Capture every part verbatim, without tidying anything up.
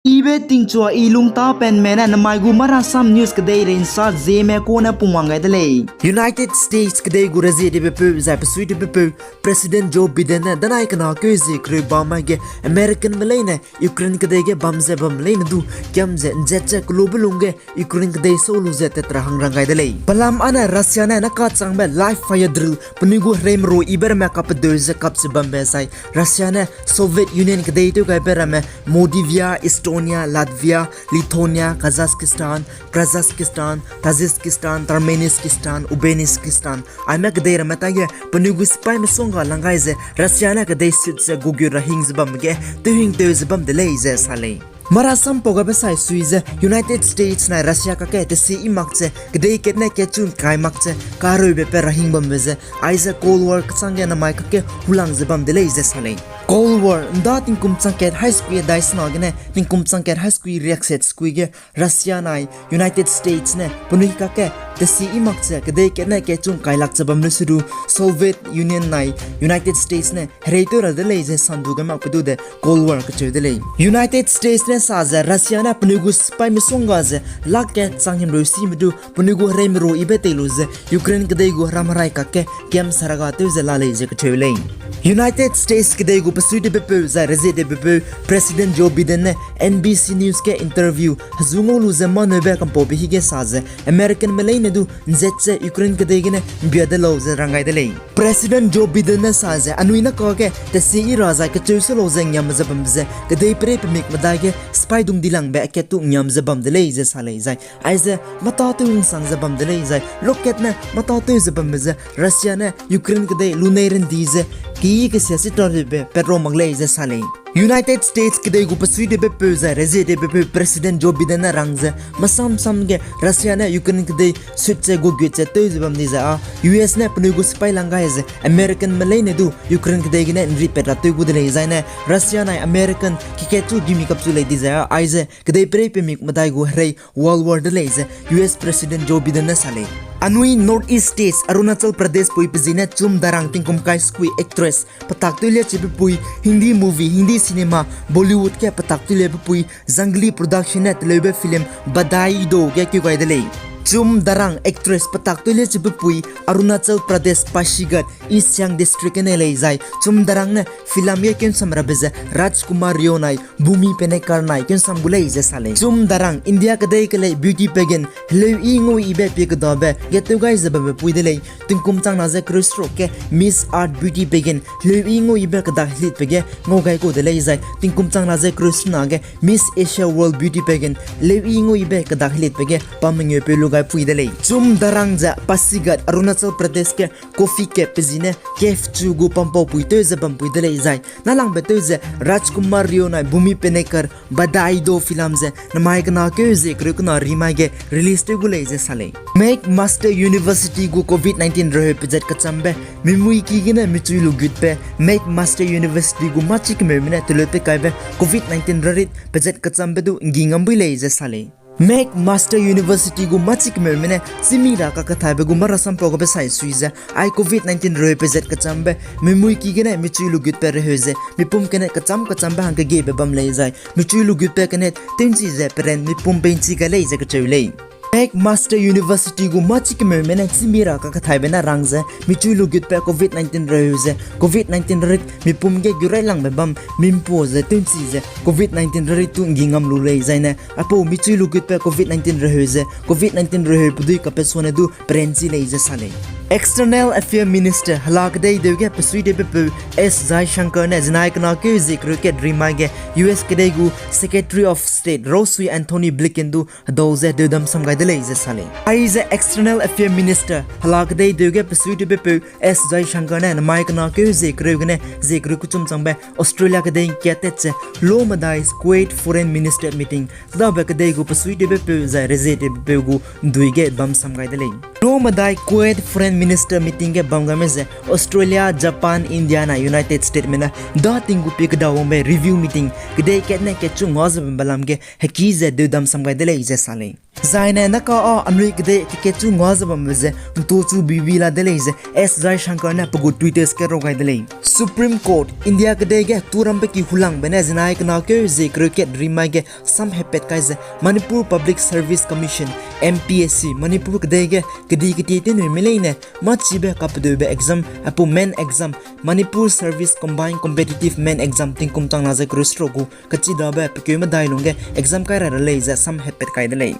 Ibe tingchua i lungtapenme ne namai gu Marasam News kedeirei nsa zieme kune pungwang gai de lei. United States kedei gu rezie tewbepeu zai pesui tewbepeu President Joe Biden ne danai kena keu zie kereu bam mai ge Americanme leine Ukraine kedei ge bam ze bam leine du kiam ze nzat ze kelube lungge Ukraine kedei sau lu ze tat ra hang rang gai de lei. Pelam â ne Russia ne naka changbe live fire drill penui gu hereimeru ibe ramme kapedeu ze kap ze bambe zai Russia ne Soviet Union kedei tew gaibe ramme Moldavia, Estonia, Latvia, Lithuania, Kazakhstan, Kazakhstan, Tajikistan, Turkmenistan, Uzbekistan, aime kedei ramme taige penui gu sipaime suangga lang gai ze Russia ne kedei sut ze gugut ra hing ze bam ge tewhingtew ze bam de lei ze sa lei. Marasam pau gabe sai sui ze United States nai Russia kakge tesi i mak ze kedei kat ne katchu kai mak ze kareube pe ra hing bambe ze aize Cold War kechangge namai kakge hulang ze bam de lei ze sa lei. Cold War nda tingkum chang kat hai sekui dai sena gene tingkum chang kat hai sekui riakset sekui ge Russia nai United States ne penui kakge tesi i mak ze kedei kat ne katchu kailak ze bam lu sedu Soviet Union nai United States ne herei tew ra de lei ze sandu ge makpe du de Cold War kacheu de lei. United States ne sa ze Russia ne penui gu sipaime suangga ze lak ge chang himreu sime du penui gu hereimeru ibe tei lu ze Ukraine kedei gu heram herai kakge kiam saraga tew ze la lei ze kacheu lei. United States kedei gu pesui tewbepeu zai rezie tewbepeu President Joe Biden ne N B C News ge interview hezu ngau lu ze maneube kampaube hige sa ze Americanme leine du nzat ze Ukraine kedei gene mbia de lau ze rang gai de lei. President Joe Biden ne sa ze anui naka ge tesi i ra zai kacheu se lau ze ngiam ze bam ze kedei perei pemik medai ge sipai dung dilangbe akat tu ngiam ze bam de lei ze sa lei zai aize mata tew nsang ze bam de lei zai rocket ne mata tew ze bambe ze Russia ne Ukraine kedei lunei rendi ze keyi kesia sitra lebe petrol mak lei ze sa lei. United States kedei gu pesui tewbepeu zai rezie tewbepeu President Joe Biden ne rang ze masam sam ge Russia ne Ukraine kedei sut ze gugut ze tew ze bam di zai â U S ne penui gu sipai lang gai ze Americanme leine du Ukraine kedei gene nripat ra tew gu de lei zaine Russia nai American kikatchu gimi kapchu lei di zai â aize kedei perei pemik medai gu herei World War de lei ze U S President Joe Biden ne sa lei. Anui North East States Arunachal Pradesh pui pe zi ne Chum Darang tingkum kai sekui actress petak tewlia chibe pui Hindi movie, Hindi cinema, Bollywood ge petak tewlia be pui Jangli Production ne teleube film Badai Do ge keu gai de lei. Chum Darang actress petak tewlia chibe pui Arunachal Pradesh Pasighat East Siang District gene lei zai Chum Darang ne film ge kensam rabe ze Rajkumar Reo nai Bhumi Pednekar nai kensam gu lei ze sa lei. Chum Darang India kedei kelei beauty pageant heleu i ngau ibe pie kedabe ge tew gai ze bambe pui de lei. Tingkum chang na ze kereu seruk ge Miss Earth Beauty pageant heleu i ngau ibe kedak helitbe ge ngau gai kau de lei zai tingkum chang na ze kereu sena ge Miss Asia World Beauty pageant heleu i ngau ibe kedak helitbe ge pam mengeu peu lu gai pui de lei. Chum Darang ze Pasighat Arunachal Pradesh ge coffee cap pe zi ne cave chu gu pampau pui tew ze bam pui de lei zai nalangbe tew ze Rajkumar Reo nai Bhumi Pednekar Badai Do film ze namai kena keu ze kereu kena rimai ge release tew gu lei ze sa lei. McMaster University gu covid nineteen reheu pezat kechambe mimui ki gene michui lu gutbe McMaster University gu machi kemeume ne teleu pe kaibe covid nineteen rarit pezat kechambe du nggingam bui lei ze sa lei. McMaster University gu machi kemeume ne chimi ra kakethaibe gu marasampau gabe sai sui ze ai covid nineteen reheu pezat kechambe mimui ki gene michui lu gutbe reheu ze mipum kene kecham kechambe hangkegebe bam lei zai michui lu gutbe kene tew'nchi ze peren mipum pei'nchi gai lei ze kecheu lei. McMaster University gu machi kemeume ne chimi ra kakethaibe ne rang ze michui lu gutbe covid nineteen reheu ze covid nineteen rarit mipum ge gurailangbe bam mimpu ze tew'nchi ze covid nineteen rarit tu nggingam lu lei zaine aipau michui lu gutbe covid nineteen reheu ze covid nineteen reheu pedui kapesone du perenchi lei ze sa lei. External Affairs Minister hela kedei deu ge pesui debepeu S Jaishankar ne zinai kena keu zie kereu kat rimai ge U S kedei gu Secretary of State rausui Antony Blinken du hedau ze deudam sam gai de lei ze sa lei. Aize External Affairs Minister hela kedei deu ge pesui debepeu S Jaishankar ne namai kena keu zie kereu gene zie kereu kechum changbe Australia kedei ngkiatat ze lo medai Kuwait Foreign Minister meeting kedabe kedei gu pesui debepeu zai rezie debepeu gu ndui ge bam sam gai de lei. Lo medai Kuwait Foreign Minister meeting ge bam gaime ze Australia, Japan, India na United States me ne da ting gu pie kedawangbe review meeting kedei kat ne katchu nga ze bambe lam ge heki ze deudam sam gai de lei ze sa lei. Zaine naka â anui kedei keketchu ngua ze bambe ze ’ntuchu bibi la de lei ze S Jaishankar ne pe gu Twitter ge rau gai de lei. Supreme Court, India kedei ge turambe ki hulangbe ne zinai kena keu zie kereu kat rimai ge samhepat kai ze Manipur Public Service Commission, M P S C, Manipur kedei ge kedi ketie tewnuime leine mâchibe kapedeube exam, aipau main exam, Manipur Service Combined Competitive Main Exam tingkum changna ze kereu seruk gu kachidabe pekeu medai lungge exam kai ra de lei ze samhepat kai de lei.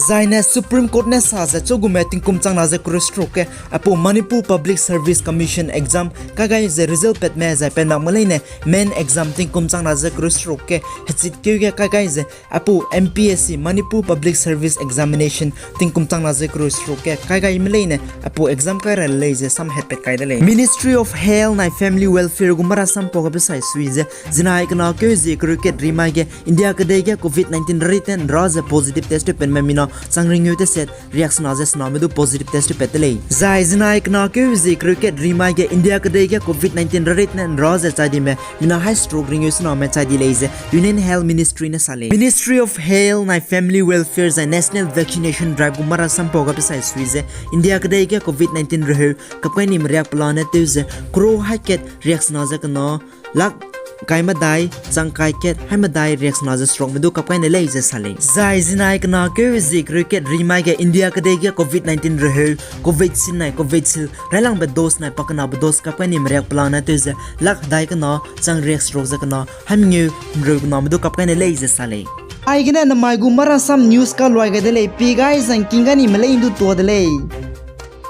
Zaine Supreme Court ne sa ze chugume tingkum changna ze kereu seruk ge aipau Manipur Public Service Commission exam kai gai ze result patme zai pe nakme leine main exam tingkum changna ze kereu seruk ge hechitkeu ge kai gai ze aipau M P S C, Manipur Public Service Examination tingkum changna ze kereu seruk ge kai gaime leine aipau exam kai ra lei ze samhepat kai de lei. Ministry of Health nai Family Welfare gu marasam pau gabe sai sui ze zinai kena keu zie kereu kat rimai ge India kedei ge Covid nineteen rarite ’nra ze positive test tewpatme mina chang ringeu teset riaksena ze sename du positive test tewpat de lei. Zai zinai kena keu zie kereu kat rimai ge India kedei ge Covid nineteen rarite ’nra ze chai dime mina hai seruk ringeu sename chai di lei ze Union Health Ministry ne sa lei. Ministry of Health nai Family Welfare zai National Vaccination Drive gu marasam pau gabe sai sui ze India kedei ge Covid nineteen reheu kapkai nime riak pelane tew ze crore hai kat riaksena ze kena lakh kai medai chang kai kat hai medai riaksena ze serukme du kapkai ne lei ze sa lei. Zai zinai kena keu zie kereu kat rimai ge India kedei ge Covid nineteen reheu Covaxin nai Covishield railangbe dose nai pakenabe dose kapkai nime riak pelane tew ze lakh hedai kena chang riak seruk ze kena hai mengeu ’nreu kename du kapkai ne lei ze sa lei. Aigene namai gu marasam news kaluai gai de lei, pi gai zangking gai nime lei ’ndu tuâ de lei.